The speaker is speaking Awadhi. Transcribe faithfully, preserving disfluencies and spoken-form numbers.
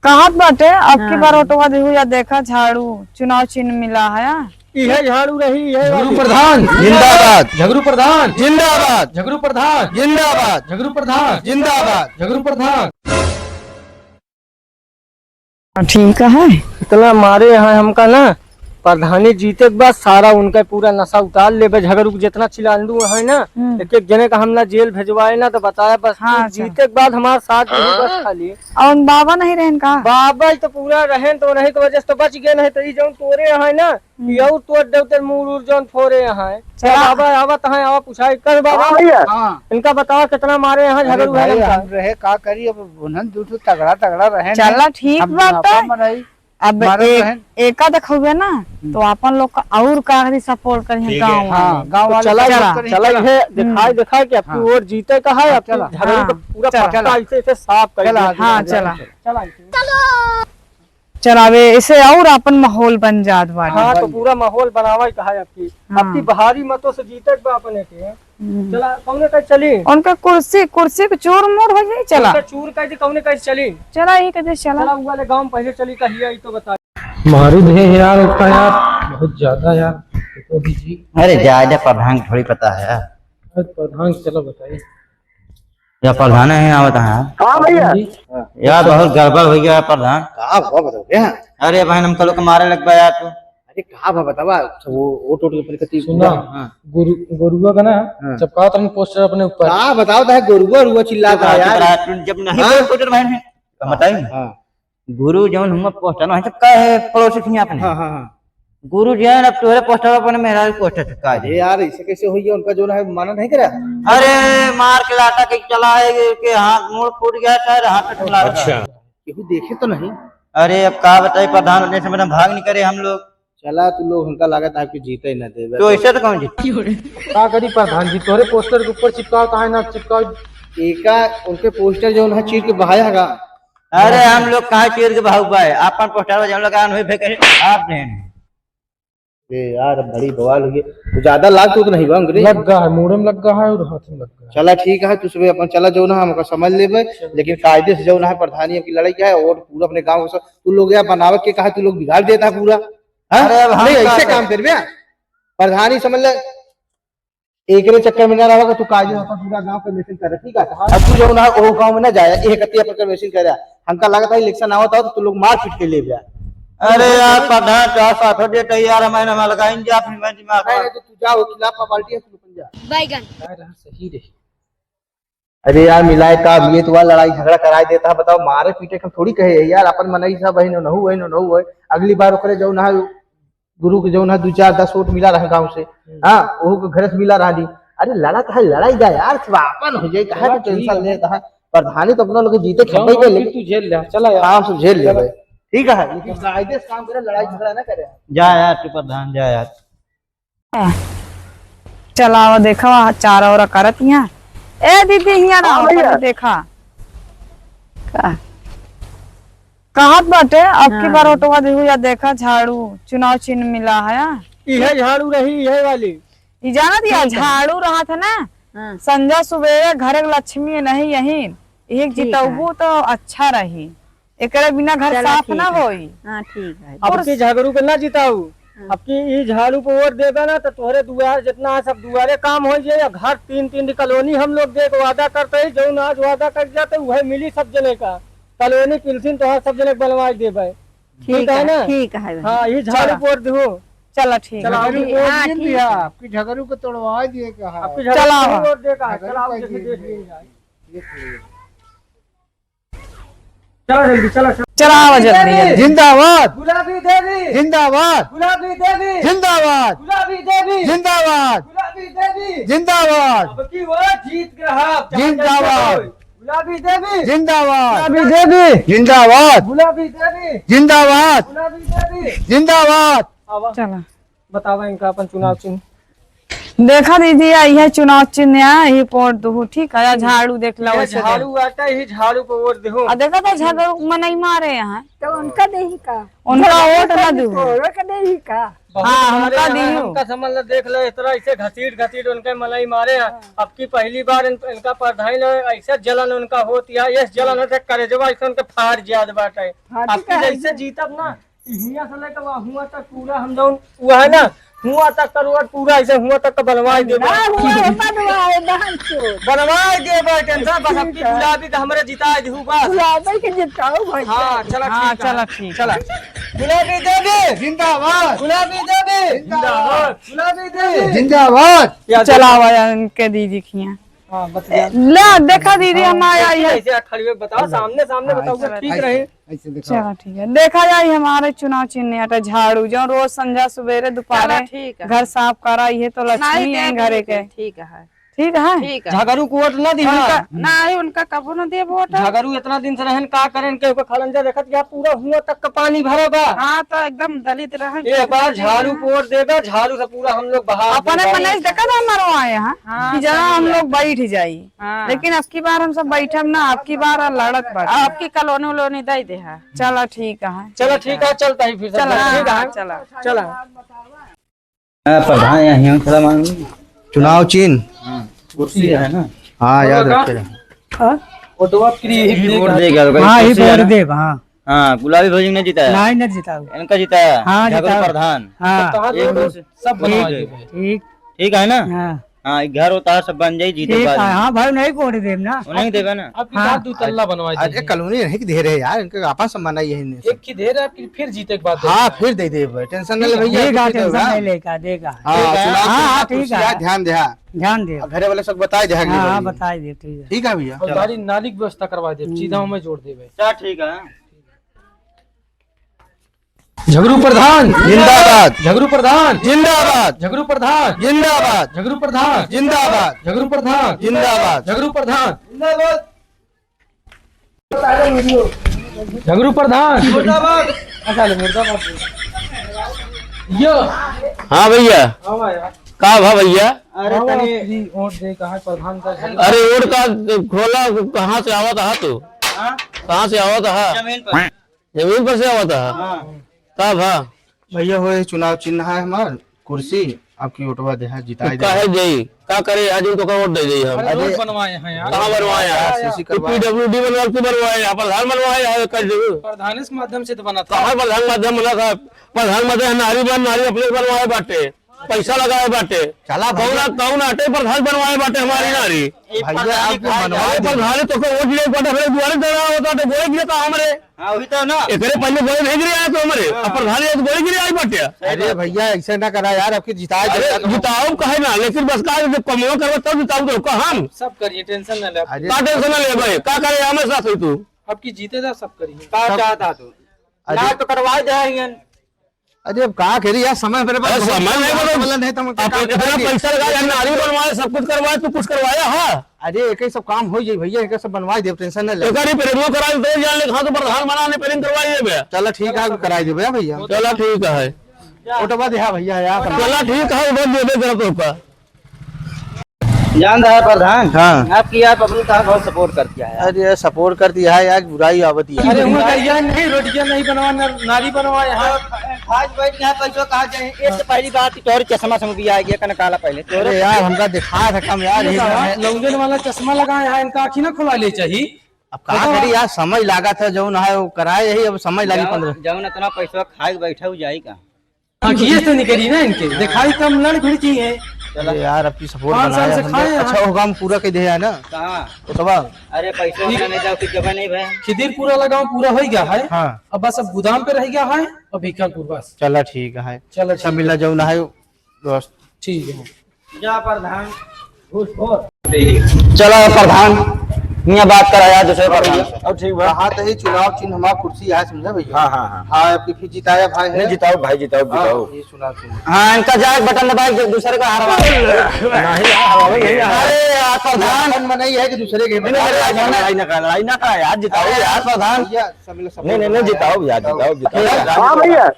कहत बाटे, अब की हाँ। बार ओटवा देहू या देखा झाड़ू, चुनाव चिन्ह मिला है। इहे झाड़ू रही, इहे झगड़ू वाली। प्रधान जिंदाबाद। झगड़ू प्रधान जिंदाबाद। झगड़ू प्रधान जिंदाबाद। झगड़ू प्रधान जिंदाबाद। झगड़ू प्रधान। हाँ, ठीक है। इतना मारे हैं हमका ना, प्रधानी जीते के बाद सारा उनका पूरा नशा उतार लेबे। झगड़ू के जितना चिलांडू है ना, हम्म। एक एक जने का हम ना जेल भेजवाए ना तो बताया, बस हाँ, तू अच्छा। जीते के बाद हमार साथ रही बस खाली। और उन बाबा नहीं रहन का? बाबा ही तो पूरा रहन तो नहीं के वजह से तो बच गए, नहीं तो ई जौन तोरे यहाँ है ना, हम्म। ई और तोड़ दे उधर मूड़ उड़ जौन फोरे यहाँ है। चला। बाबा आवत हैं, आवा पुछाई कर बाबा। हाँ भैया। हाँ। इनका बतावा कितना मारे यहाँ अरे झगड़ू है भाई, इनका। हम रहे का करी, अब उन्हन दू ठो तगड़ा तगड़ा रहे चला, नहीं। ठीक हम बात बुढ़ापा है। में रही। अब मारत एक, रहन। एका देखउबे ना, हम्म। तो आपन लोग का और का करी support करिहे ठीक है। गाँव हाँ, वाले। गाँव तो वाले चला, support चला, करिहे, चला, चला। ये हम्म। दिखाई, दिखाई कि आपकी हाँ। वोट जीते का है, हाँ, आपकी चला। झगड़ू हाँ, को पूरा चला। पट्टा ऐसे, ऐसे साफ कर चला, दीजिए। हाँ, चला। चला, ऐसे। चला, अब ऐसे और आपन माहौल बन जात बाटे। हाँ, तो पूरा माहौल बनावा ही कहा है आपकी। हाँ। आपकी भारी मतों से जीते के बा अपने के। हम्म। चला, कौने कहे चली? उनका कुर्सी, कुर्सी के चूर मूर हो जाई, चला। उनका चूर कह दे, कौने कहे चली? चला, ये कहे चला। चला, वो वाले गाँव पहले चली, कहिया, ई तो बता। मारू दे यार, ओका यार, बहुत ज्यादा यार, तो भी जी। अरे, जा, जा, प्रधान के थोड़ी पता है यार। अरे, प्रधान के चलो बताइए। या प्रधान है, आवत है यार। हाँ भैया। जी। यार, बहुत गड़बड़ हो गया प्रधान। का हुआ बताओ क्या? अरे बहन, हम कल को मारे लग गया यार तू। अरे, का बा बतावा, वो ओट ओट के प्रकृति सुना, पूरा, हाँ। गुरु, गुरुआ का ना, हाँ। चपकावत रहन पोस्टर अपने ऊपर। का बतावा, ता गुरुआ रुआ चिल्लाता है यार। चुप रहा, तू जब नहीं हाँ। बोल, तो बहन है। तो बताइए। हाँ। गुरु जौन हुआ पोस्टर ना, चपका है पड़ोसी थी आपने। हाँ, हाँ, हाँ। गुरु जी, अब तोहरे पोस्टर अपने मेहरारू पोस्टर चपका दे। अरे यार, ऐसे कैसे होइए? उनका जौन है, माना नहीं करा। अरे, मार के लाता के चला है कि, कि हाथ मुड़ फूट गया, शायद हाथ में लगा। अच्छा। केहू देखे तो नहीं? अरे, अब का बताई प्रधान, उतने समय में भाग नहीं करे हम लोग। चला, तू लोग हमका लागत है कि जीते ही ना देवे। तो ऐसे तो कौन जीते? का करी प्रधान जी, तोहरे पोस्टर के ऊपर चिपकाओ, काहे ना चिपकाओ? एका उनके पोस्टर जौन है चीर के बहाया है का? अरे, हम लोग कहाँ चीर के बहाऊ बा? आपन पोस्टर जौन लगा, हम लोग आप देन। ए यार, बड़ी बवाल हुई है। तो ज्यादा लाग तो नहीं बा, अंग्रेज? लग गा है, मूड़े में लग गा है और हाथ में लग गा है। चला, ठीक है, तू सुबह अपन चला, जौन है, हमका समझ लेबे, चलो। लेकिन कायदे से जौन है, प्रधानी की लड़ाई क्या है, और पूरा अपने गाँव को सब, तू लोग यार बनावत के कहा, तू लोग बिगाड़ देता है पूरा। हाँ? अरे, अब हम नहीं, का ऐसे करें? काम करबे, प्रधानी समझ ले, एकरे चक्कर में ना रहा कि तू कायदे अपन पूरा गाँव का meeting करे, ठीक है? अब तू जौन है, वो गाँव में ना जाए, एक हत्ती अपन का meeting करे। हमका लगता है, election आवत हो, तो तू लोग मार पीट के ले गया। अरे यार, प्रधान, का साथ हो देते यार, हमारे ना लगाइन जा, फिर मैं दिमाग नहीं, में। नहीं, तो तू जा, वो खिलाफ पार्टी है, तू अपन जा। बैगन। यार, सही रही। अरे यार, मिलाए का, अब ये तो लड़ाई झगड़ा कराए देता है, बताओ, मारे पीटे के हम थोड़ी कहे हैं यार, अपन मनई सब है, नहु है, नहु है। अगली बार ओकरे जौन है, गुरु के जौन है, दू चार दस वोट मिला रहे गाँव से, हम्म। हाँ, ओहू के घर से मिला रहा दी। अरे, लड़ा तो है, लड़ाई जा यार, सब आपन हो जाए, काहे चला, तो tension ठीक है। लेता है? प्रधानी तो अपना लोग जीते जौन खपे के, होई, लेकिन तू झेल ले, चला यार। काम सब झेल चला। लेबे, ठीक है, लेकिन कायदे से काम करे, लड़ाई झगड़ा ना करे। जा यार, तू प्रधान, जा यार। चलावा, देखा, चारा ओरा करत हियाँ। ए दीदी, हियाँ ना, हाँ भैया। देखा। का? कहत बाटे, अब की हाँ। बार ओटवा देहू या देखा, झाड़ू, चुनाव चिन्ह मिला है। इहे झाड़ू रही, इहे वाली। ई जानत या, ठीक है। झाड़ू रहत है ना, हाँ। संझा सुबेरे घर के लक्ष्मी नहीं यही, एक ठीक है। जितौबू तो अच्छा रही। एकरे बिना घर चला, साफ ठीक ना है। होई। हाँ, ठीक है। अब की झगड़ू के ना जिताऊ। हाँ। अब की ई झाड़ू पे वोट देबे ना, तो तोहरे दुआर जितना है, सब दुआरे काम हो जाए। या घर तीन, तीन ठी कॉलोनी हम लोग दे के वादा करते ही, जौन आज वादा कर जाते, वही मिली सब जने का। कॉलोनी, पेंशन, तोहार सब जने के बनवाई देबे। ठीक ठीक है है, ना? ठीक है भाई। हाँ, ई झाड़ू चला। पे वोट दो। चला, ठीक चला, है। अभी वोट हाँ, नहीं ठीक दिया, है। आपकी झगड़ू को तोड़वा दिए का है। आपकी झगड़ू चला। को वोट दे का है, झगड़ू चलाओ, का देखिए, ये देख लीजिए। चला जल्दी, चला, चला। चला, आवा जल्दी, जल्दी। जिंदाबाद। गुलाबी देवी। जिंदाबाद। गुलाबी देवी। जिंदाबाद। गुलाबी देवी। जिंदाबाद। गुलाबी देवी। जिंदाबाद। अब की वोट जीत के हाथ, जहाँ जिंदाबाद। जहाँ गुलाबी देवी। जिंदाबाद। गुलाबी देवी। जिंदाबाद। गुलाबी देवी। जिंदाबाद। गुलाबी देवी। जिंदाबाद। आवा। चला। बतावा इनका अपन चुनाव चिन्ह। देखा दीदी, आ, यह चुनाव चिन्ह है, यही पे वोट दहू, ठीक है? या झाड़ू देख लो, ये वैसे झाड़ू देख। आता है, ये झाड़ू पे वोट दहू। आ, देखा तो झगड़ू मनई मारे यहाँ। तो उनका देही का? उनका झगड़ू वोट ना दहू। उनका देही का? बहुत हाँ, मारे उनका हैं, दहू। हमका समझ लो, देख लो, इस तरह ऐसे घसीट घसीट उनके मनई मारे हैं। हाँ। अब की पहली बार इन, इनका प्रधान लोग ऐसा जलन उनका होती है, ये जलन होते करेजवा ऐसे उनके फाड़ जियाद बाटे। हाँ, अब ठीक की है। जैसे जीतब ना, हियां से लेकर वहाँ हुआं तक पूरा हम जौन हुआ है ना, हुआं तक का रोड पूरा ऐसे हुआं तक का बनवाई देबे। ना हुआ है, बनवाए, बहन चोद। बनवाए देबे, टेंशन बस। अब की ठीक है। गुलाबी का हमरे जिताए देहू बस। गुलाबी के जिताओ भाई। हाँ, चला हाँ, ठीक है। चला ठीक चला। है। गुलाबी देवी जिंदाबाद। गुलाबी देवी जिंदाबाद। गुलाबी देवी जिंदाबाद। या चला आवा इनके दीदी खिया। हाँ, बतिया। ले, देखा दीदी, हाँ, हम आया, ऐसे, आया। ऐसे खड़ी हुई बताओ, हाँ, सामने, सामने हाँ, बताओ, ऐसे, ठीक ऐसे, रहे। ऐसे दिखाओ। चला, ठीक है। देखा जाए, हमारे चुनाव चिन्ह अटे झाड़ू, जो रोज संझा सुबेरे दोपहरे चला, ठीक है। घर साफ करा, ये तो लक्ष्मी नहीं, है देख घरे लीजिए, के। ठीक है। ठीक है? ठीक है। झगड़ू को वोट ना दी उनका, ना। नहीं, उनका कबो ना दे वोट। झगड़ू इतना दिन से रहन, का करें, केहू का खलंजा देखत, या पूरा हुआं तक का पानी भरा बा। हाँ, तो एकदम दलित रहन। एक बार झाड़ू को वोट देगा, झाड़ू से पूरा हम लोग बहा अपने देगा। मनई देखा था मरवाए हैं हाँ, कि जहाँ हम लोग बैठ जाई। हाँ। लेकिन अब की बार हम सब बैठब ना, अब की बार लड़त बाटे। अब की कॉलोनी उलोनी दे दे है। चला ठीक है। चला ठीक है, चलता ही फिर सब चला, ठीक है। हाँ, चला। चला। हाँ, प्रधान यहाँ, यहाँ खड़ा मान लो। चुनाव चिन्ह। हाँ, कुर्सी है ना। हाँ, याद रखे। हाँ? वोटवा फ्री ही यही वोट देगा। देगा, हाँ, यही कुर्सी है वोट ना। देब, हाँ। हाँ, गुलाबी भौजी ने जिताया। नहीं, नहीं जिताऊ। इनका जिताया। हाँ, झगड़ू जिताऊ। प्रधान। हाँ। तो कहाँ एक दो से सब बनवा ठीक, देबे। ठीक। ठीक है ना? हाँ। हाँ, ई घर उतार सब बन जाई, जीते ठीक बाद है, में। हाँ भाई, नहीं वोट देब ना। वो नहीं देगा ना। अब की हाँ। बात दो तल्ला बनवा अरे, दीजिए। कॉलोनी नहीं दे रहे यार, इनके आपस में मना यही नहीं। एक की दे रहे, आपकी फिर जीते के बाद हाँ, देगा। फिर दे देबे, टेंशन ना ले भैया, देगा, फिर टेंशन देगा। नहीं लेगा, देगा। हाँ, ठीक है। चुनाव हाँ, के हाँ, बाद ठीक कुछ है। यार ध्यान दे, हाँ। ध्यान दे। और घरे वाले सब बताए दे, हाँ, हाँ, भैया। बताए दे, ठीक है। ठीक है भैया। और चलो। गाड़ी नाली की व्यवस्था करवा दे, हम्म। सीधा हमें जोड़ देबे। चल, ठीक है। झगड़ू प्रधान जिंदाबाद। झगड़ू प्रधान जिंदाबाद। झगड़ू प्रधान जिंदाबाद। झगड़ू प्रधान जिंदाबाद। झगड़ू प्रधान जिंदाबाद। झगड़ू प्रधान जिंदाबाद। झगड़ू प्रधान मुर्दाबाद। अच्छा, ले मुर्दाबाद। यो। हाँ भैया। हाँ भैया। का भा भैया? अरे हाँ, तनी फ्री वोट दे, कहाँ प्रधान का घर? अरे वोट का खोला, कहाँ से आवत हा तू? हाँ? कहाँ से आवत हा? जमीन पर। जमीन पर से आवत हा? हाँ। का भा? भैया हो, ये चुनाव चिन्ह है हमार, कुर्सी, आपकी वोटवा दे, हाँ, जिताई दे। काहे देई? का करे? आज उनको का वोट दे देई हम। अरे, अरे, रोड बनवाए हैं यार। कहाँ बनवाए हैं? आर सी सी करवाए। पी डब्ल्यू डी बनवा के बनवाए हैं, प्रधान बनवाए हैं, कर दे। प्रधान के माध्यम से तो बना था। कहाँ प्रधान माध्यम बना था? प्रधान माध्यम नारी बन, नारी अपने बनवाए बाटे, पैसा लगाए बाटे। चला भैया। कौन, कौन आटे प्रधान बनवाए बाटे हमारी नारी? भैया, आपको मनवा अरे दे। प्रधान तो को वोट ले बाटे, हमरे दुआरे डरा होता तो गोरे गिरता हमरे। हाँ, वही तो ना। एकरे पहले गोरे नहीं गिरे आए तो हमरे। हाँ। अब प्रधान ये तो गोरे गिरे आई बाटे। अरे भैया, ऐसे ना करा यार, आपकी जिताए अरे देता तो। जिताओ कहे ना, लेकिन बस का जब कमवा करवा तब जिताओ तो का हम। सब करिए, टेंशन ना ले। अरे का टेंशन ना ले भाई, का करे हमारे साथ है तू? अब की जीते जा, सब करिए। का सब चाहता तू? अरे ना तो करवा दे हैं। अरे अब का करी यार, समय मेरे पास अरे बहुत समय नहीं कम है, बनो। वाला नहीं तो हम अब काम इतना करेंगे। पैसा लगा यार, नारी बनवाए, सब कुछ करवाए, तू कुछ करवाया है? अरे एक ही सब काम हो जाई भैया, एक सब बनवाई देब, टेंशन ना ले। एक बार रिपेयरिंगो कराई दे जान ले, हाँ तो प्रधान बना ने रिपेयरिंग करवाई देबे। चलो ठीक है, कराई देबे भैया। चलो ठीक है। वोटवा दे भैया यार। चलो ठीक है, वोट देबे जरा तो का। जान रहा है प्रधान, हाँ। आपकी यार पब्लिक का बहुत सपोर्ट करती है यार। अरे यार सपोर्ट करती है यार, बुराई आवती है। अरे हुआ का यार नहीं, रोटियां नहीं बनवा, ना-, नारी बनवा यहाँ। आज बैठ यहाँ पैसों कहा जाए, एक तो पहली बात तोहरे चश्मा समझ भी आ गया, कन काला पहले। अरे यार हमका दिखा था कम यार, ये यही सब है। लौंगन वाला चश्मा लगा है, इनका आँखी ना खुला ले चाहिए। अब का बताओ। करी यार, समय लागत है, जौन है वो कराए यही, अब समय लागी जौन, पन्द्रह। जौन इतना पैसा खाए के बैठा हो जाई का? आँखिए से निकली ना इनके, दिखाई तब लड़ भिड़ की है। अरे यार, अब की सपोर्ट पाँच साल बनाया से हमने। खाए हैं। अच्छा, वो काम पूरा कर दिया है ना? कहाँ? वो तो बा। अरे, पैसों का नहीं जाओ, कुछ जगह नहीं भाई। खिदिरपुर वाला गाँव पूरा हो गया है। हाँ। अब बस अब गोदाम पे रह गया है और भीखनपुर बस। चला, ठीक है। चलो, अच्छा, ठीक मिलना है। जौन है, दोस्त। ठीक है। जा प्रधान, घूसखोर। चलो प्रधान, हियाँ बात करा यार दूसरे प्रधान से। अब ठीक बा। कहा तो ही चुनाव चिन्ह हमार कुर्सी है, समझा भैया? हाँ, हाँ, हाँ। हाँ, आपकी फिर जिताया भाई है। नहीं, जिताओ भाई, जिताओ, हाँ, जिताओ। ये चुनाव चिन्ह। हाँ, इनका जाए बटन दबाए, जो दूसरे का हरवा। नहीं, हरवा नहीं है। अरे यार प्रधान। अपन मनाई है कि दूसरे के नहीं, नहीं, लड़ाई ना करा, लड़ाई ना करा यार, जिताओ अरे यार प्रधान। भैया, सब लोग नहीं, नहीं, नहीं, support जिताओ यार, जिताओ, जिताओ। जिताओ, जिताओ। हाँ भैया।